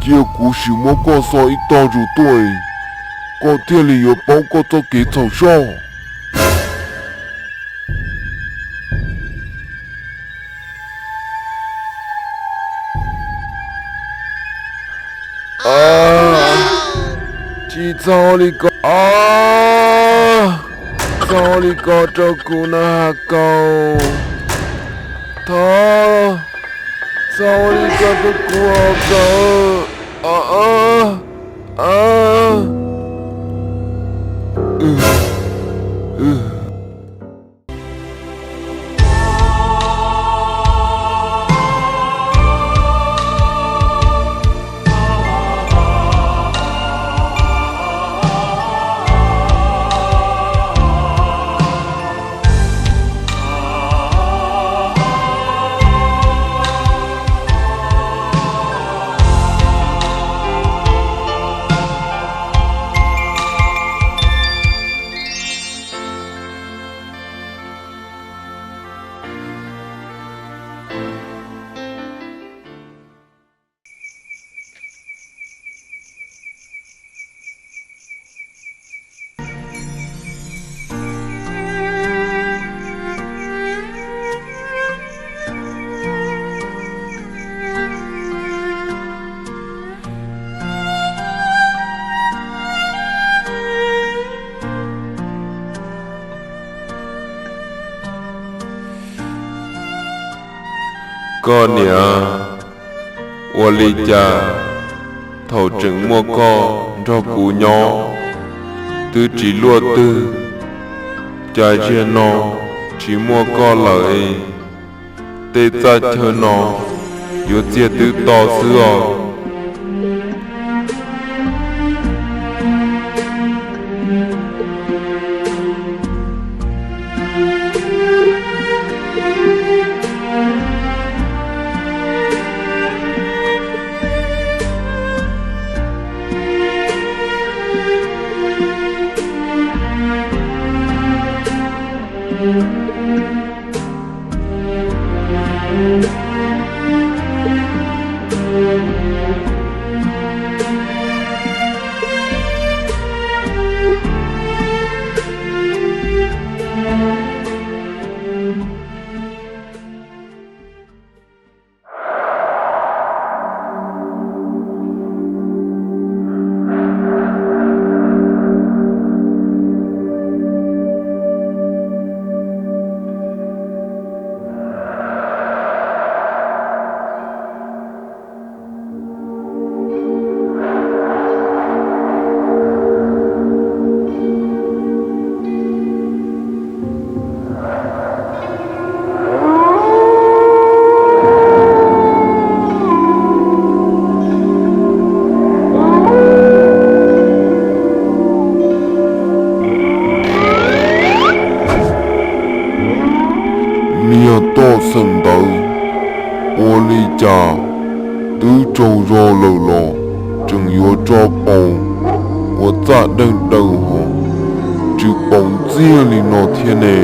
Cia kuv sim muab koj xo ib tog zus tuaj, koj thiaj li yuav paub koj txoj kev txhaum soj. Tsis txhob li ko, txhob li ko rau kuv na Has Kaus. Thov, txhob li ko rau kuv Has Kaus. Koj niam, ua li cas thaum tseem muaj koj nrog kuv nyob twb tsis luaj twg, cas zaum no tsis muaj koj lawm es tej txaj chaw no yuav txiag twb to xwb os. Niag toj xeem ntawd ua li cas twb tsaug zog lawm los tseem yuav tso paus ua txaj dawg daws hos, tsis paus ntxiag li no thiab ne.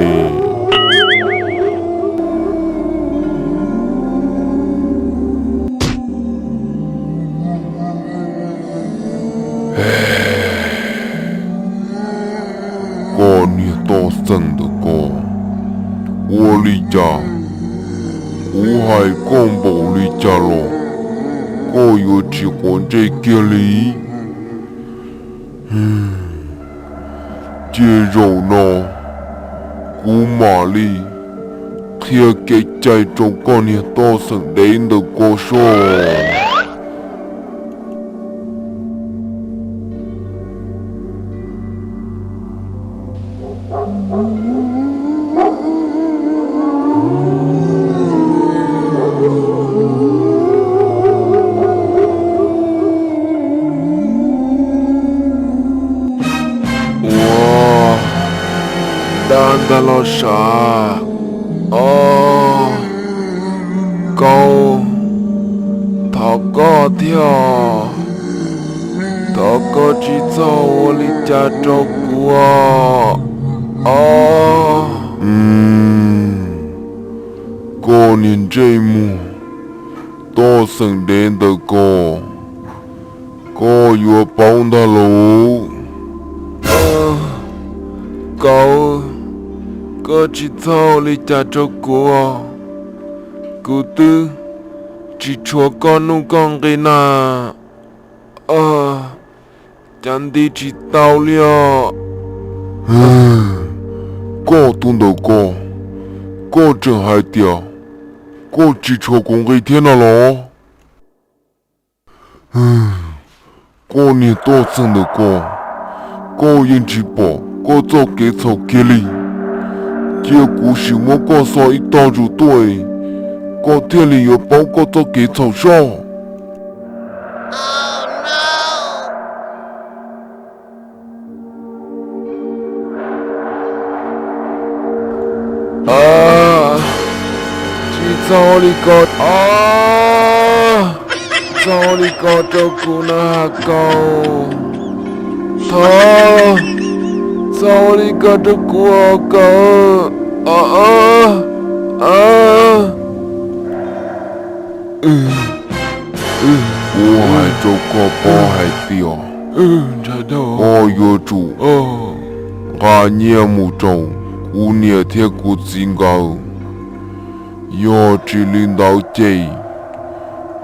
Koj niag toj xeem ntawm ko, ua li cas kuv hais koj npaum li cas los koj yuav tsis quav ntsej kiag li? Cia zaum no kuv mam li qhia kev cai rau koj niag toj xeem dev ntawm ko soj. Ua, dab ntag los sav. Os, Kaus, thov koj thiab os. Thov koj tsis txhob ua li cas rau kuv os. Os, koj niag ntsej muag toj xeem dev ntawm ko, Paub ntag lauj. Kauv, koj tsis txhob ua li cas rau kuv. Kuv twb tsis tshuav koj nuj koj nqi na. Cas nti tsis tau li os. Koj tus ntawm ko, koj tseem hais tias koj tsis tshuav kuv nqi thiab no los? Koj niag toj txeeg ntawm ko, koj yeej tsis pom koj txoj kev txhaum kiag li. Cia kuv sim muab koj xo ib tog zus tuaj, koj thiaj li yuav paub koj txoj kev txhaum soj. Tsis txhob li ko, txhob li ko rau kuv na Has Kaum. Thov, txhob li ko rau kuv Has Kaum. Kuv hais rau koj paub hais tias koj yuav tsum nqa nyiaj mus rau kuv niam thiab kuv txiv nkawd. Yog tsis li ntawd ces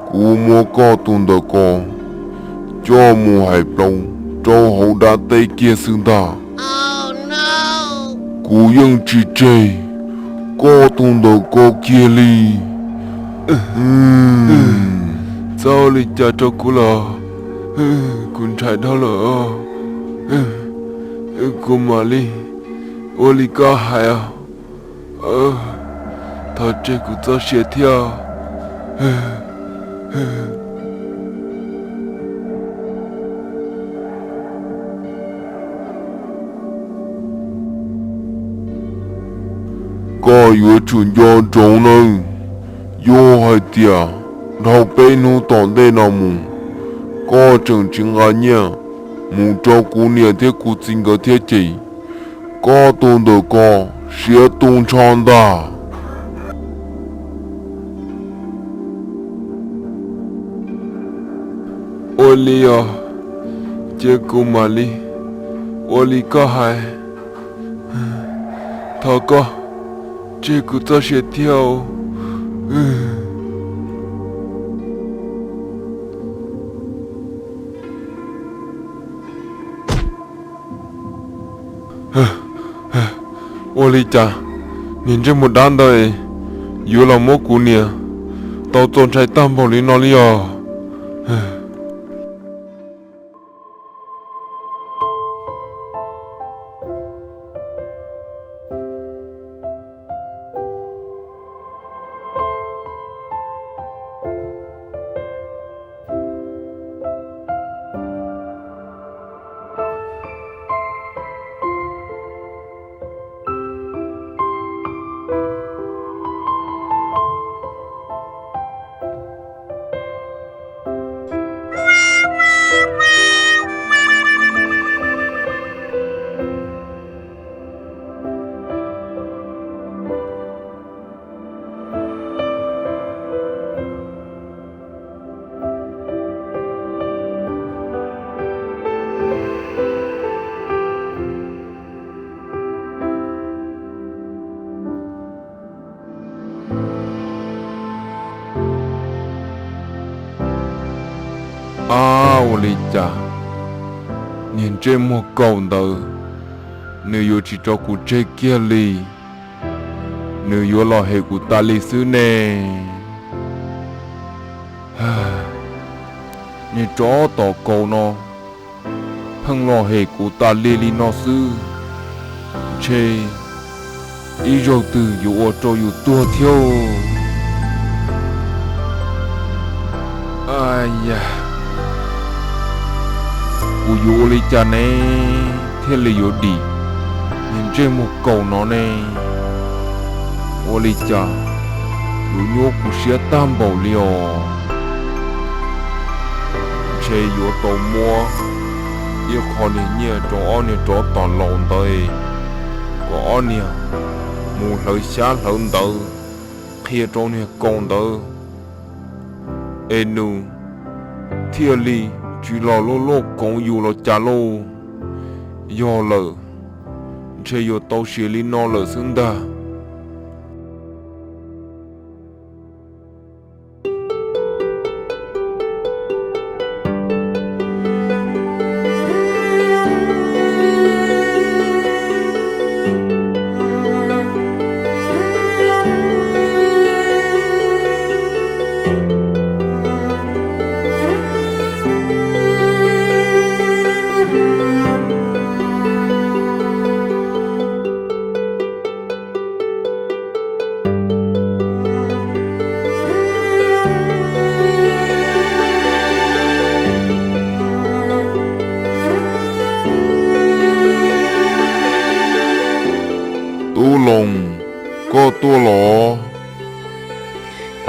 kuv muab koj tus ntawm ko coj mus hais plaub rau hauv dab teb kiag xwb ntag. Kuv yeej tsis tseg koj tus ntawm ko kiag li. Txhob li cas rau kuv los, kuv ntshai dhau lawm. Kuv mam li ua li koj hais. Thov tseg kuv txoj sia thiab. Koj yuav tsum nco ntsoov nawb, yog hais tias dhau peb hnub tom ntej no mus koj tseem tsis nqa nyiaj mus rau kuv niam thiab kuv txiv nkawd thiab ces koj tus ntawm ko siav tu nrho ntag. Ua li os, ces kuv mam li ua li koj hais. Thov koj tseg kuv txoj sia thiab. Ua li cas niag ntsej muag dab ntawd yuav los muab kuv niam tau txaus ntshai tag npaum li no li os? Ab, ua li cas niag ntsej muag kaum ntawd nws yuav tsis tso kuv tseg kiag li, nws yuav los hem kuv tas li xwb ne. Niag tsov tom kaus no pheej los hem kuv tas li li no xwb, ntshe ib zaug twg yuav ua rau yus tuag thiab. Yam, kuv yuav ua li cas ne thiaj li yuav dim niag ntsej muag kaum no ne? Ua li cas yuav nyuaj kuv siab tag npaum li os? Ntshe yuav tau muab ib qho niag nyiaj rau ob niag tsov tom laus ntawd, kom ob niag mus hlawv xyab hlawv ntawv qhia rau niag kaus ntawd, es nws thiaj li tsis los luj luj koov yus los cas lauj. Yog lawm, ntshe yuav tau siav li no lawm xwb ntag. Tub Loos, koj tuaj los?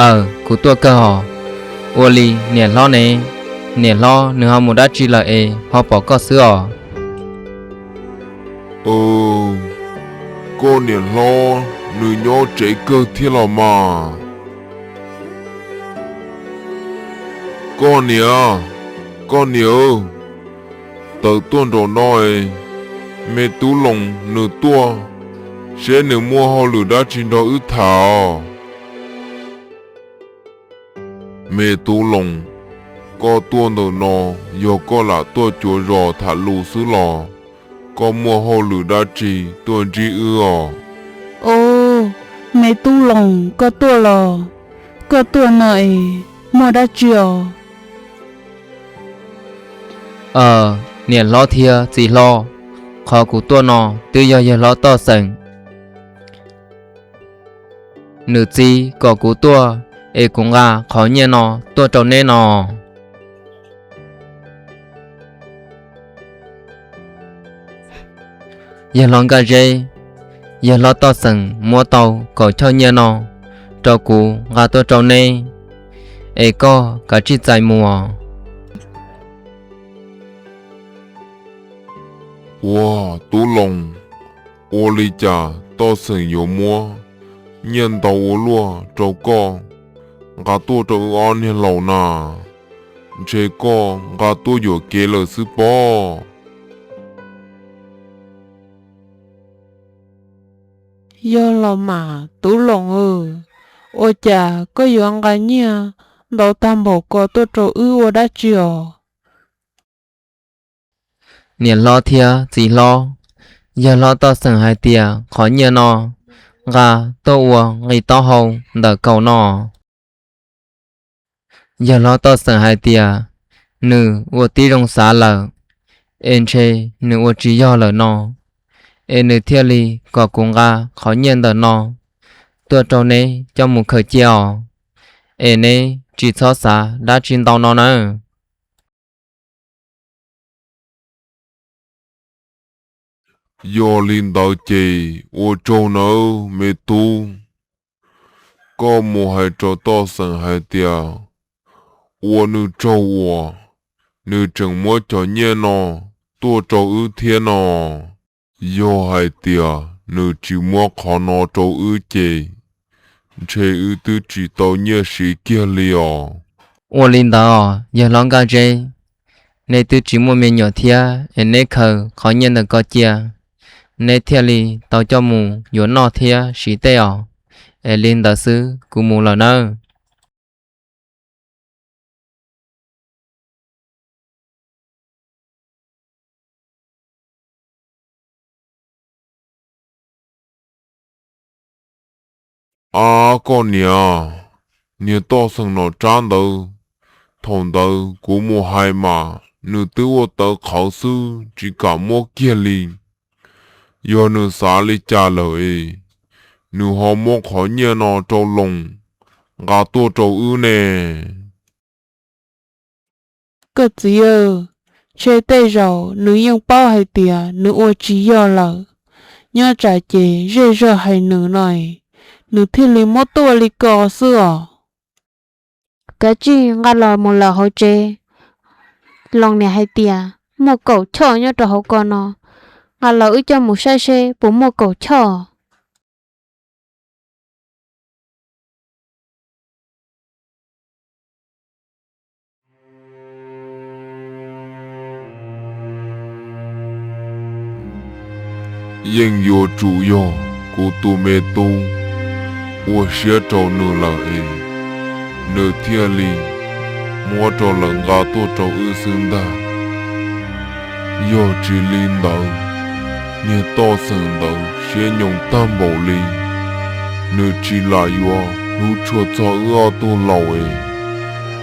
Aw, kuv tuaj kawg os. Ua li niam hlob ne, niam hlob nws ho mus dab tsi lawm es ho pom koj xwb os? Koj niam hlob nws nyob tsev kawg thiab los mas. Koj niam, koj niam, tawm tuaj nraum no es, me Tub Loos nws tuaj, seb nws muaj hauj lwm dab tsi nrog wb tham os. Me Tub Loos, koj tuaj ntawm no yog koj lam tuaj cuav zos tham lus xwb los koj muaj hauj lwm dab tsi tuaj ntsib wb os? Au, me Tub Loos koj tuaj los? Koj tuaj no es muaj dab tsi os? Niam hlob thiab txiv hlob, qhov kuv tuaj no twb yog yawg hlob Toj Xeem nws txib kom kuv tuaj es kuv nqa qhov nyiaj no tuaj rau neb no. Yawg hlob Nkaj Zeb, yawg hlob Toj Xeem muab tau kaum choj nyiaj no rau kuv nqa tuaj rau neb, es koj kav tsij txais mus. Ua, Tub Loos, ua li cas Toj Xeem yuav muab nyiaj ntau ua luaj rau koj nqa tuaj rau wb ob niag laus na? Ntshe koj nqa tuaj yuam kev lawm xwb pob. Yog los mas Tub Loos, ua cas koj yuav nqa nyiaj ntau tag npaum ko tuaj rau wb ua dab tsi os? Niam hlob thiab txiv hlob, yawg hlob Toj Xeem hais tias qhov nyiaj no nqa tuaj ua nqi taub hau ntawm kaum no. Yawg hlob Toj Xeem hais tias nws ua tib zoo xav lawm, es ntshe nws ua tsis yog lawm no, es nws thiaj li kom kuv nqa qhov nyiaj ntawm no tuaj rau neb coj mus khaws cia os, es neb tsis txhob xav dab tsi ntau no nawb. Yog li ntawd ces ua tsaug nawb me tub. Koj mus hais rau Toj Xeem hais tias ua nws tsaug uas nws tseem muab cov nyiaj no tuaj rau wb thiab no. Yog hais tias nws tsis muab qhov no rau wb ces ntshe wb twb tsis tau nyiaj siv kiag li os. Ua li ntawd os yawg hlob Nkaj Zeb, neb twb tsis muaj me nyuam thiab es neb khaws qhov nyiaj ntawm ko cia, neb thiaj li tau coj mus yuav noj thiab siv tej os. Es li ntawd xwb kuv mus lawm nawb. Ab koj niam, niag Toj Xeem nom tsab ntawd, thaum ntawd kuv mus hais mas nws twb ua tawv qhawv xwb tsis kam muab kiag li. Yog nws xav li cas lawm es nws ho muab qhov nyiaj no rau Loos nqa tuaj rau wb ne? Koj txiv, ntshe tej zaum nws yeej paub hais tias nws ua tsis yog lawm, nyob tsam ces zej zog hais nws no, nws thiaj li muab tuaj li ko xwb os. Kav tsij nqa los mus lawm hauv tsev. Loos niam hais tias muaj kaum choj nyob rau hauv ko no, nqa los wb coj mus saib seb puas muaj kaum choj. Yeej yuav tsum yog kuv tus me tub ua siab rau nws lawm es nws thiaj li muab rau lawv nqa tuaj rau wb xwb ntag. Yog tsis li ntawd, niag Toj Xeem ntawd siab nyoos tag npaum li, nws tsis lam yuav hlub tshua txog wb ob tug laus es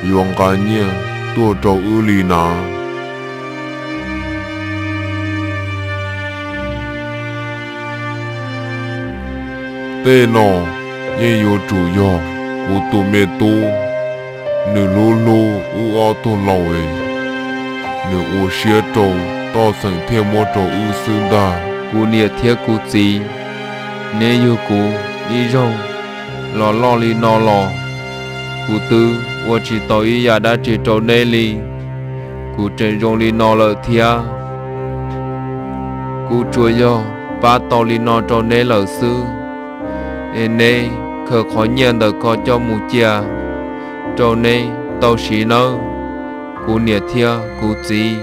yuav nqa nyiaj tuaj rau wb li na. Tej no yeej yuav tsum yog kuv tus me tub, nws hlub hlub wb ob tug laus es nws ua siab rau Toj Xeem thiaj muab rau wb xwb ntag. Kuv niam thiab kuv txiv, neb yug kuv ib zaug los loj li no los, kuv twb ua tsis tau ib yam dab tsi rau neb li. Kuv tseem zoo li no lawm thiab, kuv tsuas yog pab tau li no rau neb lawm xwb. Es neb khaws qhov nyiaj ntawm ko coj mus cia rau neb tau siv nawb, kuv niam thiab kuv txiv.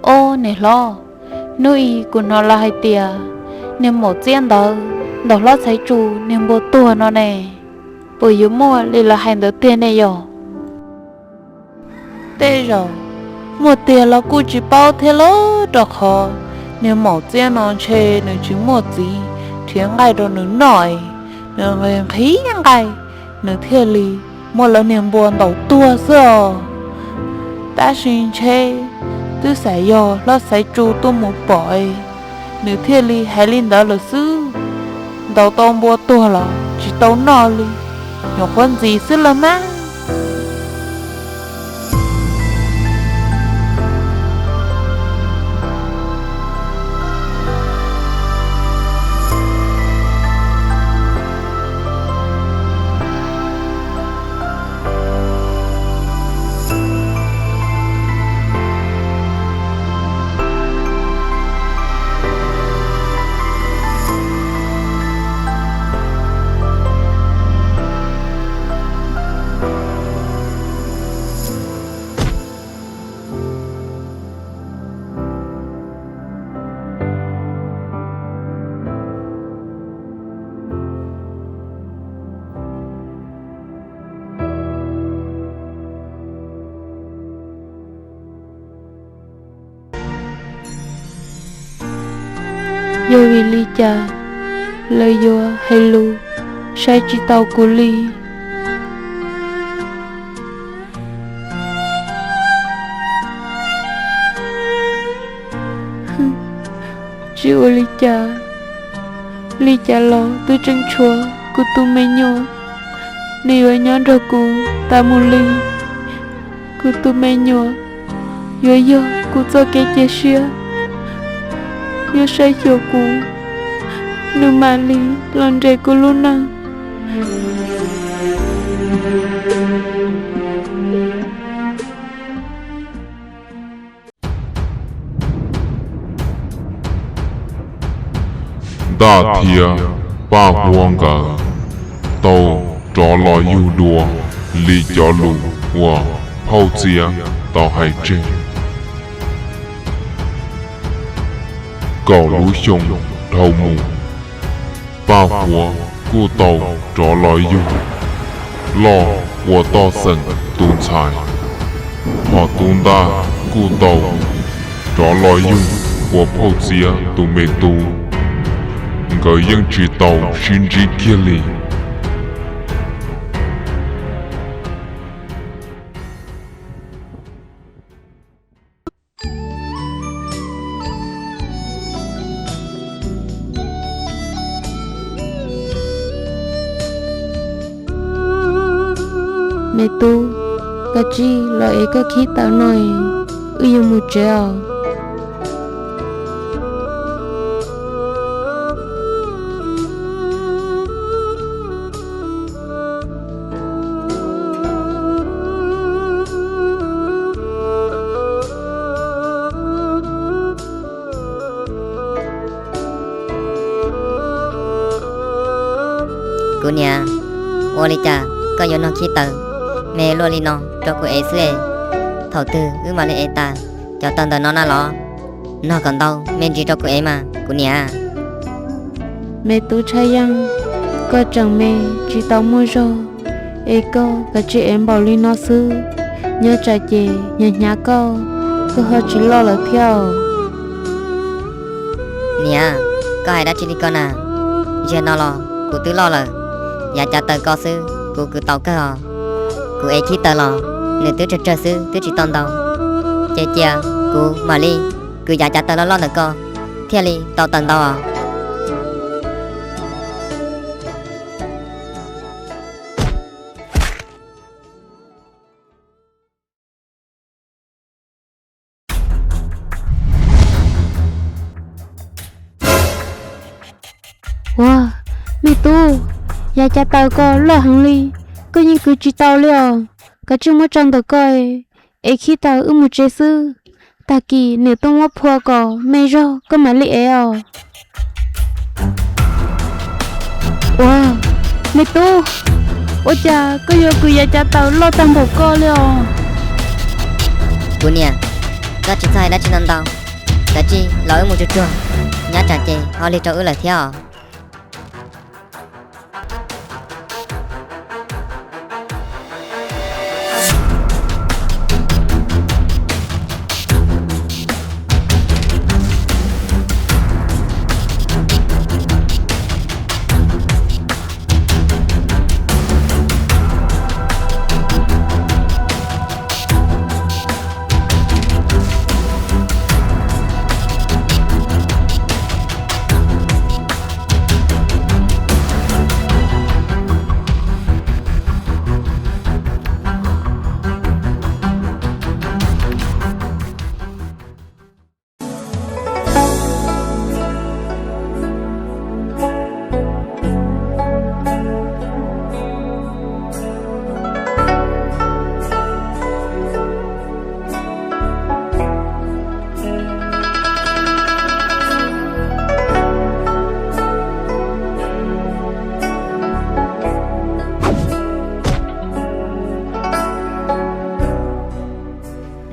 Ob niam hlob, hnub i kuv hnov lawv hais tias niag maum txiab ntawd ntaus hlob Xaiv Tsu niag npua tuag no ne, puas yuav muaj li lawv hais ntawd tiag ne yom? Tej zaum muaj tiag los kuj tsis paub thiab lauj, rau qhov niag maum txiab no ntshe nws tsis muaj txiv nrhiav nqaij rau nws noj es nws nqhis nqhis nqaij, nws thiaj li muab lawv niag npua ntaus tuag xwb os. Tab sis ntshe twb xav yog hlob Xaiv Tsu tuaj mus pom es nws thiaj li hais li ntawd lawm xwb. Ntaus tau npua tuag los tsis tau noj li, nyuam qhuav ntxiv xwb lawm mas. Yog vim li cas lawv yuav hais lus saib tsis taus kuv li? Tsis ua li cas, li cas los twb tseem tshuav kuv tus me nyuam, nws yuav nyob nrog kuv tas mus li. Kuv tus me nyuam yuav yog kuv txoj kev cia siab, yuav saib xyuas kuv, nws mam li los nres kuv lub neej. Ntaj thiab Paj Huab nkawd tau rov los yug dua li cov lus uas phauj Txiab tau hais tseg. Kaum lub xyoo dhau mus, Paj Huab kuj tau rov los yug loj ua Toj Xeem tus ntxhais, hos Tub Ntaj kuj tau rov los yug ua phauj Txiab tus me tub. Nkawd yeej tsis tau sib ntsib kiag li. Me tub, koj cia li los ev koj khib taws no, wb yuav mus tsev os. Kuv niam, ua li cas koj yuav noj khib taws me luaj li no rau kuv ev xwb es? Thaum twg wb mam li ev tas cov taws ntawm no na los? Noj kom ntau me ntsis rau kuv ev mas kuv niam. Me tub Tshaj Yeej, koj tseem me tsis tau muaj zog, es koj kav tsij ev npaum li no xwb, nyob tsam ces hnyav hnyav koj, koj ho tsis loj lawm thiab. Niam, koj hais dab tsi li ko na? Zaum no los kuv twb loj lawm, yav cav taws ko xwb kuv kwv tau kawg os. Kuv ev khib taws los nws twb tsawg tsawg xwb twb tsis tau ntau, ces cia kuv mam li kwv yav cav taws loj loj ntawm ko thiaj li tau taws ntau os. Ua, me tub, yav cav taws ko loj heev li, koj yeej kwv tsis tau li os. Kav tsij muab tso ntawm ko, ev khib taws wb mus tsev xwb. Tag kis niam tuaj muab phua kom me zog koj mam li ev os. Ua, me tub, ua cas koj yuav kwv yav cav taws loj tag npaum ko li os? Kuv niam, koj tsis txhob hais dab tsi no ntau, kav tsij los wb mus tsuag tsuag, nyob tsam ces ho lig rau wb lawm thiab os.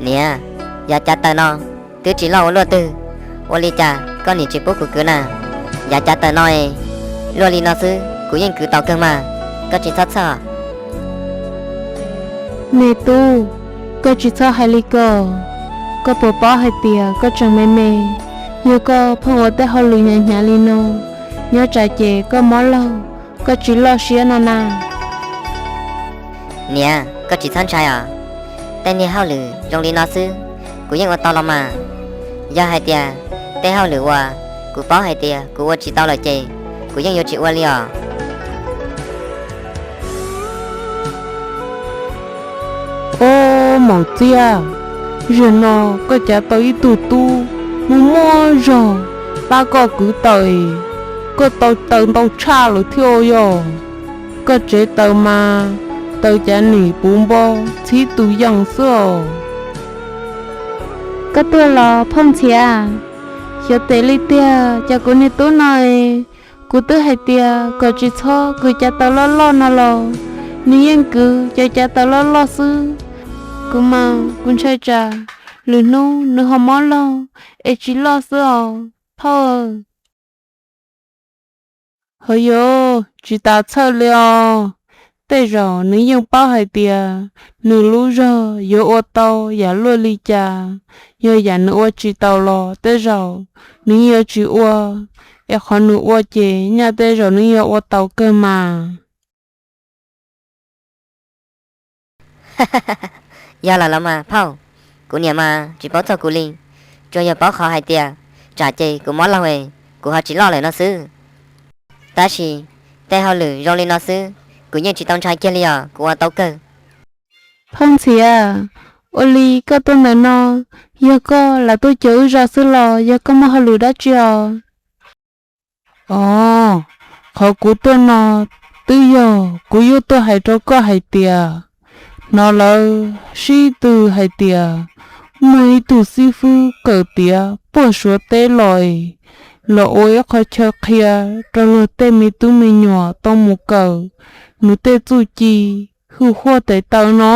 Niam, yav cav taws no twb tsis loj ua luaj twg, ua li cas koj niam tsis pub kuv kwv na? Yav cav taws no es, luaj li no xwb kuv yeej kwv tau kawg mas, koj tsis txhob txhawj. Me tub, koj tsis txhob hais li ko. Koj puas paub hais tias koj tseem me me, yog koj pheej ua tej hauj lwm hnyav hnyav li no, nyob tsam ces koj mob laug, koj tsis loj siab no na. Niam, koj tsis txhob ntshai os. Tej niag hauj lwm zoo li no xwb, kuv yeej ua tau los mas. Yog hais tias tej hauj lwm uas kuv paub hais tias kuv ua tsis tau lawm ces kuv yeej yuav tsis ua li os. Ob, Maum Txiab, zaum no koj cav tau ib tug tub muaj muaj zog pab koj kwv taws, koj tau taws ntau tshaj lawm thiab yog. Koj tsev taws mas taws cav nim puv npo txhib tus yeej xwb os. Koj tuaj los phauj ntxhiav, xyov tes li tiag, cas kuv niag tub no, kuv twb hais tias kom tsis txhob kwv cav taws loj loj no los nws yeej kwv cov cav taws loj loj xwb. Kuv mas kuv ntshai tsam lwm hnub nws ho mob laug es tsis loj xwb os phauj. Ho yog tsis tas txhawj li os, tej zaum nws yeej paub hais tias nws lub zog yuav ua tau yam luaj li cas. Yog yam nws ua tsis tau los tej zaum nws yeej yuav tsis ua, es qhov nws ua ces nyaj tej zaum nws yuav ua tau kawg mas. Yog lawm los mas phauj, kuv niam mas tsis paub txog kuv li, tsuas yog paub qhov hais tias tsam ces kuv mob laug es kuv ho tsis loj lawm no xwb. Tab sis tej hauj lwm zoo li no xwb, kuv yeej tsis tau ntshai kiag li os, kuv ua tau kawg. Phauj Ntxhiav, ua li koj tuaj ntawm no, yog koj lam tuaj cuag wb zos xwb los yog koj muaj hauj lwm dab tsi os? Os, qhov kuv tuaj no twb yog kuv yuav tuaj hais rau koj hais tias, hnov lawv sib tw hais tias muaj ib tug xib fwb kawm tiav puag Suav teb los es los ua ib qho chaw qhia rau luag tej me tub me nyuam tau mus kawm nws tej txuj ci hwj huaj tes taw no.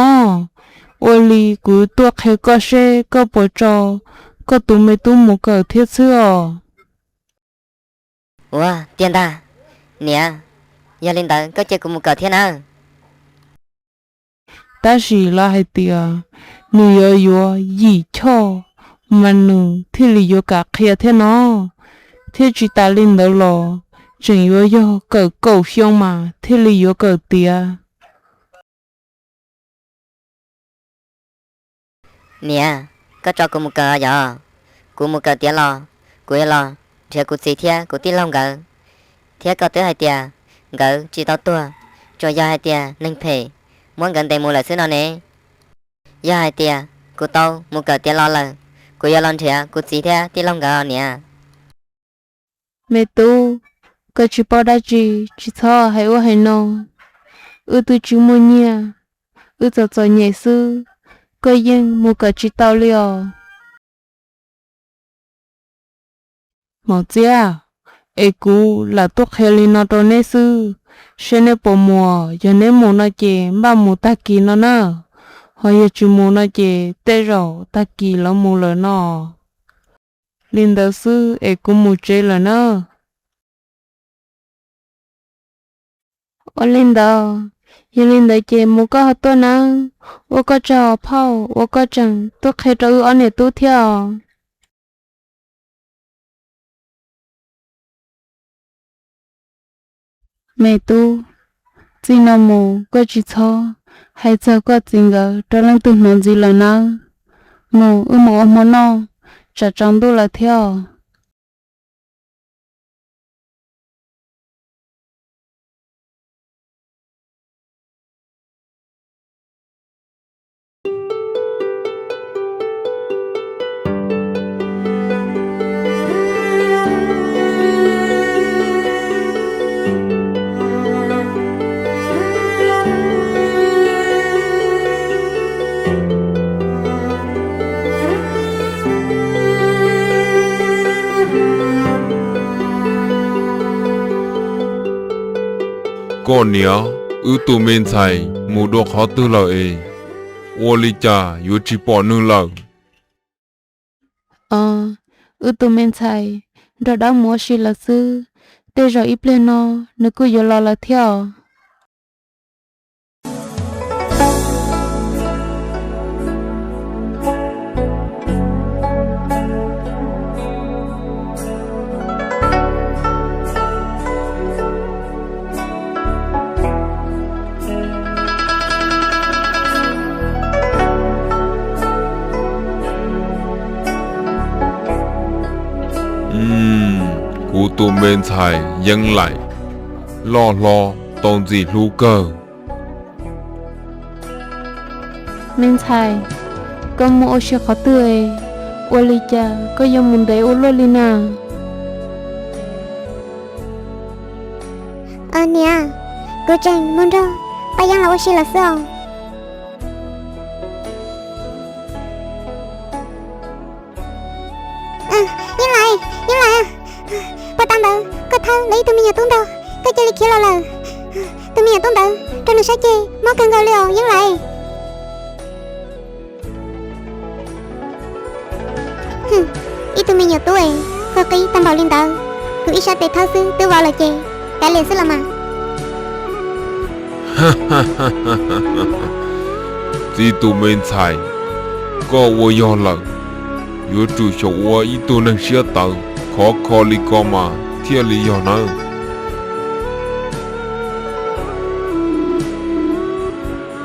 Ua li kuv tuaj qhia koj seb koj puas tso koj tus me tub mus kawm thiab xwb os. Ua tiag ntag, niam, yog li ntawd koj cia kuv mus kawm thiab nawb. Tab sis lawv hais tias nws yuav yuav yim choj mas nws thiaj li yuav kam qhia thiab no, thiab tsis tas li ntawd los tseem yuav yog kawm kaum xyoo mas thiaj li yuav kawm tiav. Niam, koj tso kuv mus kawm yog? Kuv mus kawm tiav los kuv yuav los nrhiav kuv txiv thiab kuv tij laug nkawd. Thiab koj twb hais tias nkawd tsis tau tuag, tsuas yog hais tias neeg phem muab nkawd ntes mus lawm xwb no ne. Yog hais tias kuv tau mus kawm tiav los lawm, kuv yuav los nrhiav kuv txiv thiab tij laug nkawd niam. Me tub, koj tsis paub dab tsi tsis txhob hais ua hais no. Wb twb tsis muaj nyiaj, wb txom txom nyem xwb, koj yeej mus kawm tsis tau li os. Maum Txiab, es kuv lam tuaj qhia li no rau neb xwb, seb neb puas mus. Yog neb mus no ces npaj mus tag kis no na, ho yog tsis mus no ces tej zaum tag kis lawv mus lawm no. Li ntawd xwb es kuv mus tsev lawm na. Ua li ntawd, yog li ntawd ces mus koj ho tuaj nawb, ua koj tsaug phauj uas koj tseem tuaj qhia rau wb ob niam tub thiab os. Me tub, txij no mus koj tsis txhob hais txog koj txiv nkawd rau leej twg hnov ntxiv lawm nawb. Mus, wb mus ua hmo noj, tsam tsaus ntuj lawm thiab os. Koj niam, wb tus me ntxhais mus dua qhov twg lawm es ua li cas yuav tsis pom nws lawm? Os, wb tus me ntxhais nrog dab mus ua si lawm xwb, tej zaum ib pliag no nws kuj yuav los lawm thiab os. Kuv tus me ntxhais Yeeb Laim loj hlob tau ntxim hlub kawg. Me ntxhais, koj mus ua si qhov twg es ua li cas koj yuav mus ntev ua luaj li na? Niam, kuv tseem mus nrog Paj Yeeb los ua si lawm xwb os. Yeeb Laim, Yeeb Laim, puag ta ntawd koj thawb lawv ib tug me nyuam tub ntag, koj cia li khiav los lawm. Tus me nyuam tub ntawd rau nws sab ceg mob kawg nkaus li os Yeeb Laim. Ib tug me nyuam tub es qw qi tag npaum li ntawd, kuv ib sab tes thawb xwb twb vau lawm ces kav liam xwb los mas. Txiv tus me ntxhais, koj ua yog lawm, yuav tsum xyaum ua ib tug neeg siab tawv khov kho li ko mas thiaj li yog nawb.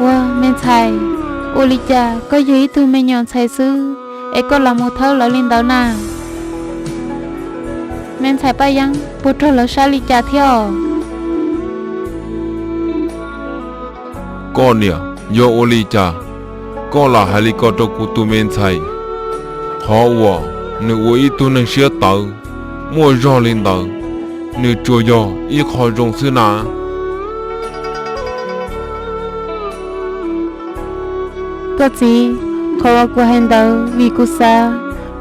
Ua me ntxhais, ua li cas koj yog ib tug me nyuam ntxhais xwb es koj los mus thawb lawv li ntawd na? Me ntxhais Paj Yeeb puas raug lawv sab li cas thiab os? Koj niam, yog ua li cas Koj lam hais li ko rau kuv tus me ntxhais, qhov uas nws ua ib tug neeg siab tawv, muaj zog li ntawd, nws tsuas yog ib qho zoo xwb na. Koj txiv, qhov uas kuv hais ntawd vim kuv xav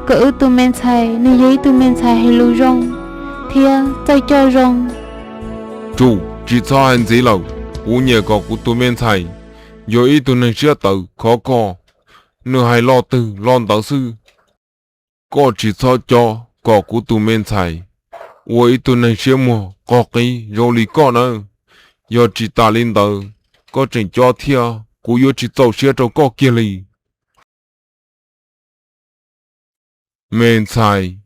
kom wb tus me ntxhais nws yog ib tug me ntxhais hais lus zoo thiab txawj coj zoo. Tsum, tsis txhob hais ntxiv lawm. Kuv nyiam kom kuv tus me ntxhais yog ib tug neeg siab tawv khov kho, nws hais lo twg lo ntawd xwb. Koj tsis txhob cob kom kuv tus me ntxhais ua ib tug neeg siab muag qog qib zoo li koj nawb. Yog tsis tas li ntawd, koj tseem cob thiab kuv yuav tsis txaus siab rau koj kiag li. Me ntxhais,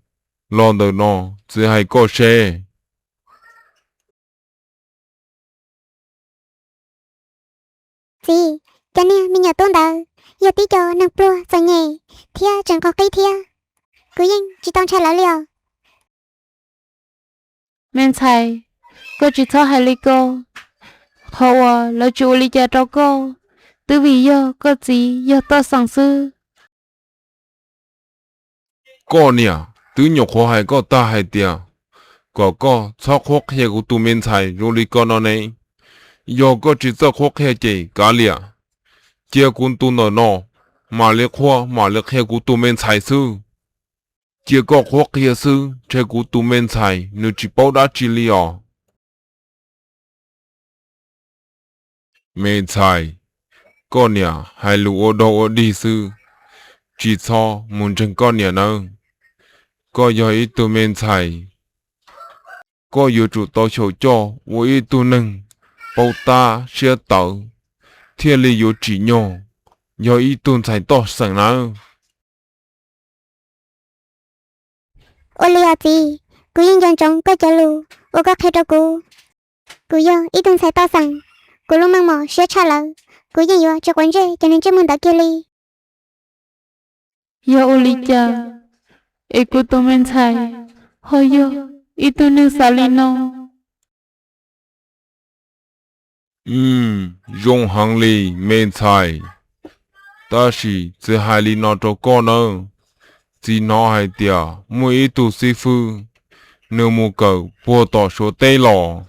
los ntawm no txiv hais koj seb. Txiv, cov niag me nyuam tub ntawd yog tib co neeg pluag txom nyem thiab tseem qog qib thiab, kuv yeej tsis tau ntshai lawv li os. Me ntxhais, koj tsis txhob hais li ko. Qhov uas lawv tsis ua li cas rau koj, twb vim yog koj txiv yog toj xeem xwb. Koj niam, twb nyuam qhuav hais koj tag hais tias kom koj txhob qhuab qhia kuv tus me ntxhais zoo li ko no ne. Yog koj tsis txawj qhuab qhia ces kav liam, cia kuv ntu ntawm no mam li qhuab mam li qhia kuv tus me ntxhais xwb. Cia koj qhuab qhia xwb ntshe kuv tus me ntxhais nws tsis paub dab tsi li os. Me ntxhais, koj niam hais lus ua dog ua dig xwb, tsis txhob mus ntseeg koj niam nawb. Koj yog ib tug me ntxhais, koj yuav tsum tau xyaum coj ua ib tug neeg paub tab siab tawv, thiaj li yuav tsim nyog yog ib tug ntxhais toj xeem nawb. Ua li os txiv, kuv yeej nco ntsoov koj cov lus uas koj qhia rau kuv. Kuv yog ib tug ntxhais toj xeem, kuv lub meej mom siab tshaj lawm, kuv yeej yuav tsis quav ntsej cov neeg ntsej muag ntawd kiag li. Yog ua li cas es kuv tus me ntxhais ho yog ib tug neeg xav li no? Zoo heev li me ntxhais, tab sis txiv hais li no rau koj nawb. Txiv hnov hais tias muaj ib tug xib fwb, nws mus kawm puag tom Suav teb los,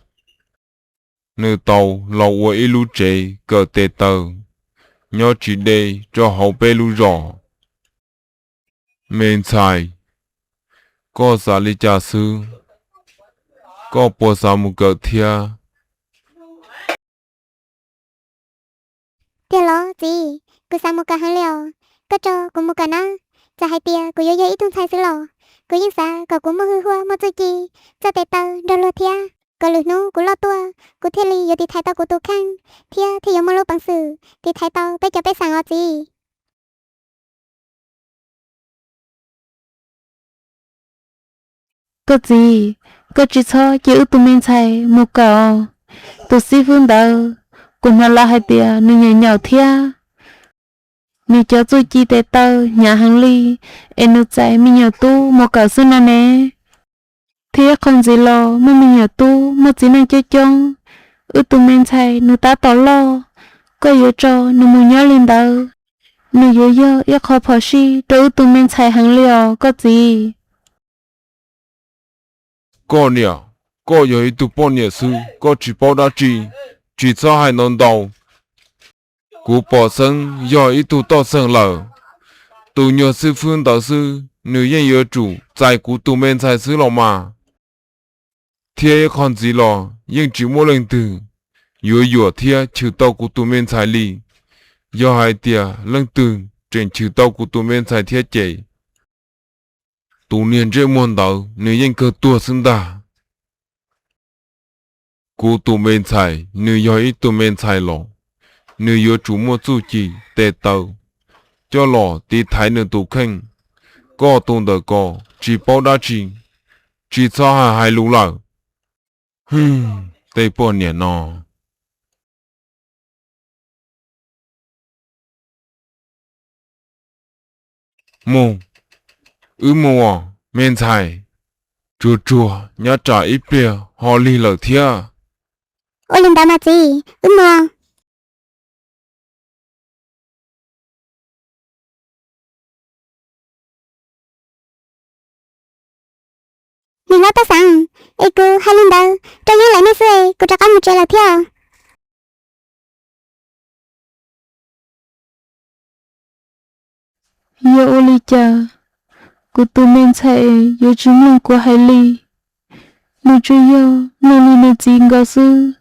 nws tau los ua ib lub tsev kawm tes taw nyob tsis deb rau hauv peb lub zos. Me ntxhais, koj xav li cas xwb? Koj puas xav mus kawm thiab? Tiag los txiv, kuv xav mus kawm heev li os. Koj tso kuv mus kawm nawb. Txawm hais tias kuv yuav yog ib tug ntxhais xwb los kuv yeej xav kom kuv muaj hwj huam muaj txuj ci, txawj tes taw nrog luag thiab, kom lwm hnub kuv loj tuaj kuv thiaj li yuav tiv thaiv tau kuv tus kheej, thiab thiaj yuav muaj lub peev xwm tiv thaiv tau peb cov pej xeem os txiv. Koj txiv, koj tsis txhob cia wb tus me ntxhais mus kawm os. Tus xib fwb ntawd, kuv hnov lawv hais tias nws nyaum nyaum thiab, nws cov txuj ci tes taw hnyav heev li, es nws txais me nyuam tub mus kawm xwb no ne. Thiab qhov ntxiv los muaj me nyuam tub muaj txiv neej coob coob, wb tus me ntxhais nws tab tom loj, koj yuav tso nws mus nyob li ntawd, nws yuav yog ib qho phom sij rau wb tus me ntxhais heev li os koj txiv. Koj niam, koj yog ib tug poj niam xwb koj tsis paub dab tsi, tsis txhob hais ntau ntau. Kuv pom xeeb yog ib tug toj xeem lawm, tus nyuag xib fwb ntawd xwb nws yeej yuav tsum txais kuv tus me ntxhais xwb los mas. Thiab ib qho ntxiv los yeej tsis muaj leej twg yuav yuam thiab chwv tau kuv tus me ntxhais li. Yog hais tias leej twg tseem chwv tau kuv tus me ntxhais thiab ces tus niag ntsej muag ntawd nws yeej kawg tuag xwb ntag. Kuv tus me ntxhais nws yog ib tug me ntxhais los, nws yuav tsum muaj txuj ci tes taw coj los tiv thaiv nws tus kheej. Koj tus ntawm ko tsis paub dab tsi, tsis txhob hais hais lus lawm. Tej poj niam no. Mus, wb mus os me ntxhais, tsuag tsuag nyob tsam ib pliag ho lig lawm thiab. Ua li ntawd mas txiv, wb mus. Niam hlob Paj Xeem, es kuv hais li ntawd rau Yeeb Laim nej xwb es kuv rov qab mus tsev lawm thiab. Yog ua li cas kuv tus me ntxhais yuav tsis mloog kuv hais li? Nws tsuas yog mloog li nws txiv nkaus xwb.